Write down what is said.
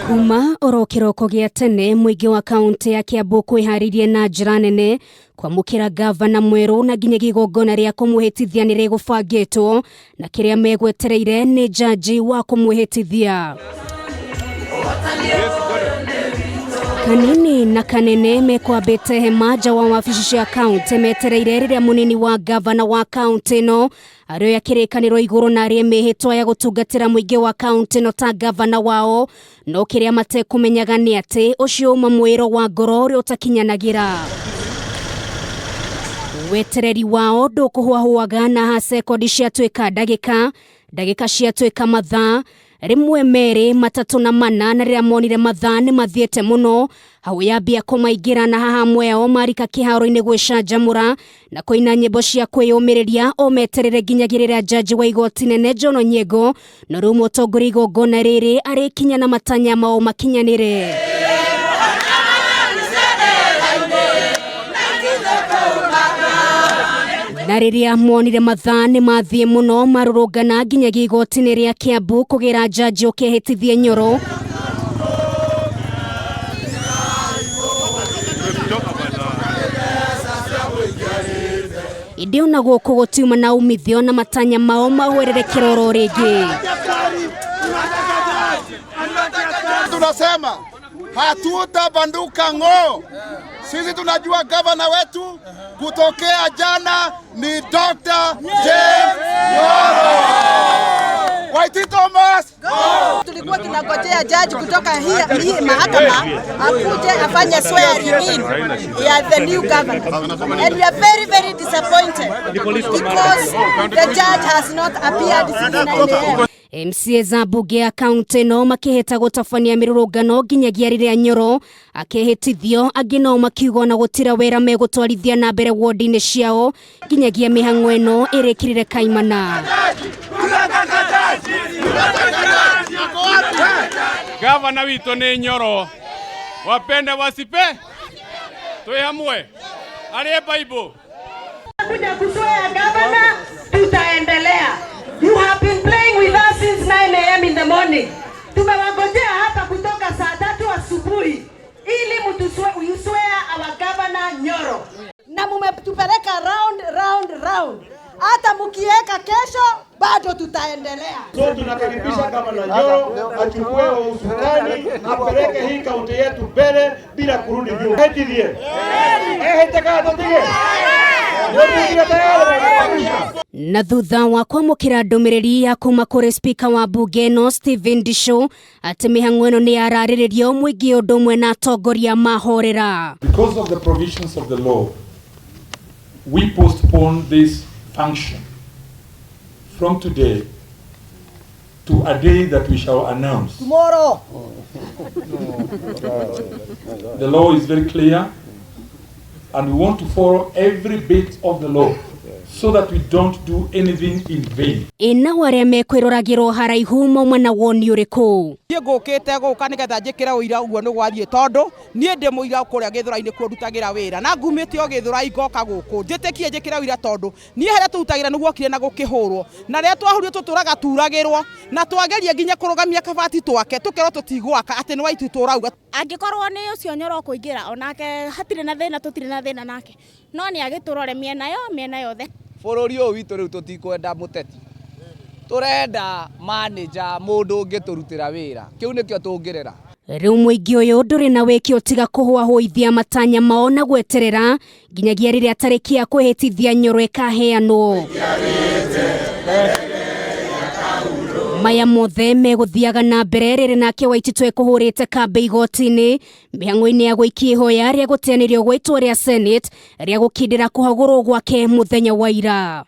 Kuma oro kĩroko gĩa tene mũingĩ wa kaũntĩ ya Kiambu kwĩharĩirie na njĩra nene kwamũkĩra gavana mwerũ na nginyagia igongona rĩa kũmwĩhĩtithia nĩ rĩgũbangĩtwo na kĩrĩa megwetereire nĩ njanji wa kũmwĩhĩtithia. Kanini na kanene mekwambĩte hema nja wa wabici cia kaũntĩ metereire rĩrĩa mũnini wa gavana wa kaũntĩ ĩno arĩoya kĩrĩkanĩro igũrũ na arĩe mĩhĩtwa ya gũtungatĩra mũingĩ wa kaũntĩ ĩno ta gavana wao. No kĩrĩa matekũmenyaga nĩ atĩ ũcio uma mwĩro wa ngoro ũrĩa ũtakinyanagĩra. Wetereri wao ndũkũhũahũaga na ha sekondi ciatuĩka ndagĩka, ndagĩka ciatuĩka mathaa, rĩmwe merĩ matatũ na mana, na rĩrĩa monire mathaa nĩ mathiĩte mũno, hau yambia kũmaingĩra na haha amwe ao marika kĩharo-inĩ gwĩcanjamũra na kũina nyĩmbo cia kwĩyũmĩrĩria o meterere nginyagia rĩrĩa njanji wa igoti nene John Onyiengo no rĩu mũtongoria igongona rĩrĩ arĩkinya na matanya mao makinyanĩre. Na rĩrĩa monire mathaa nĩ mathiĩ mũno marũrũngana nginyagia igoti-inĩ rĩa Kiambu kũgĩra njanji ũkehĩtithie Nyoro. Ĩndĩ ona gũkũ gũtiuma na umithio na matanya mao mahwererekera oro rĩngĩ. Tunasema hatutabanduka ng'o. Sisi tunajua gavana wetu kutokea jana ni Dr. James Nyoro. Waiti Thomas. Tulikuwa tunangojea judge kutoka hii mahakama akuje afanye swearing in ya the new governor. And we are very, very disappointed because the judge has not appeared since 9 a.m. MCA za mbunge ya kaunti ĩno makĩhĩta gũtabania mĩrũrũngano nginyagia rĩrĩa Nyoro akehĩtithio, angĩ nao makiuga ona gũtira wĩra megũtwarithia na mbere wodi-inĩ ciao nginyagia mĩhang'o ĩno ĩrĩkĩrĩre kaimana. Gavana witũ nĩ Nyoro, wapende wasipe, twĩ hamwe, arĩe Bible. Kuja kuswear governor, tutaendelea. You have been playing with us since 9 a.m. in the morning. Tumewangojea hapa kutoka saa 3 asubuhi ili you swear our governor Nyoro. Na mumetupeleka round, round, round. Hata mkiweka kesho bado tutaendelea. So tunakaribisha Gavana Nyoro achukue usukani apeleke hii kaunti yetu mbele bila kurudi nyuma. Hetithie. Heteka tutige. Tutige tayari. Na thutha wa kwamũkĩra ndũmĩrĩri ya kuma kũrĩ spika wa mbunge ĩno Stephen Ndishu atĩ mĩhang'o ĩno nĩ yararĩrĩrio mũingĩ ũndũ ũmwe na atongoria mahorera. Because of the provisions of the law, we postpone this function from today to a day that we shall announce. Tomorrow. The law is very clear, and we want to follow every bit of the law so that we don't do anything in vain. Ĩ nao arĩa mekwĩroragĩrwo haraihu mauma na woni ũrĩkũ? Niĩ ngũkĩte gũka nĩgetha njĩkĩre ũira ũguo nĩ gwathiĩ, tondũ niĩ ndĩ mũira kũrĩa Gĩthũrai nĩkuo ndutagĩra wĩra na ngumĩte o Gĩthũrai ngoka gũkũ njĩtĩkie njĩkĩre ũira, tondũ niĩ harĩa tũrutagĩra nĩ guokire na gũkĩhũrwo, na rĩrĩa twahũrirwo tũtũraga turagĩrwo na twageria nginya kũrũgamia kabati twake tũkerwo tũtigwaka atĩ nĩ waitu tũrauga. Angĩkorwo nĩ ũcio Nyoro ũkũingĩra onake hatirĩ na thĩna, tũtirĩ na thĩna nake, no nĩ agĩtũrore mĩena yothe. Bũrũri ũyũ witũ rĩu tũtikwenda mũteti, tũrenda manager, mũndũ ũngĩtũrutĩra wĩra, kĩu nĩkĩo tũngĩrera. Rĩu mũingĩ ũyũ ndũrĩ na wĩki ũtiga kũhũahũithia matanya mao na gweterera nginyagia rĩrĩa tarĩki ya kwĩhĩtithia Nyoro ĩkaheanwo. Maya mothe megũthiaga na mbere rĩrĩ nake Waititũ ekũhũrĩte kambĩ igoti-inĩ mĩhang'o-inĩ ya gũikia ihoya rĩa gũteanĩrio gwa itua rĩa Senate rĩa gũkindĩra kũhagũrwo gwake mũthenya wa ira.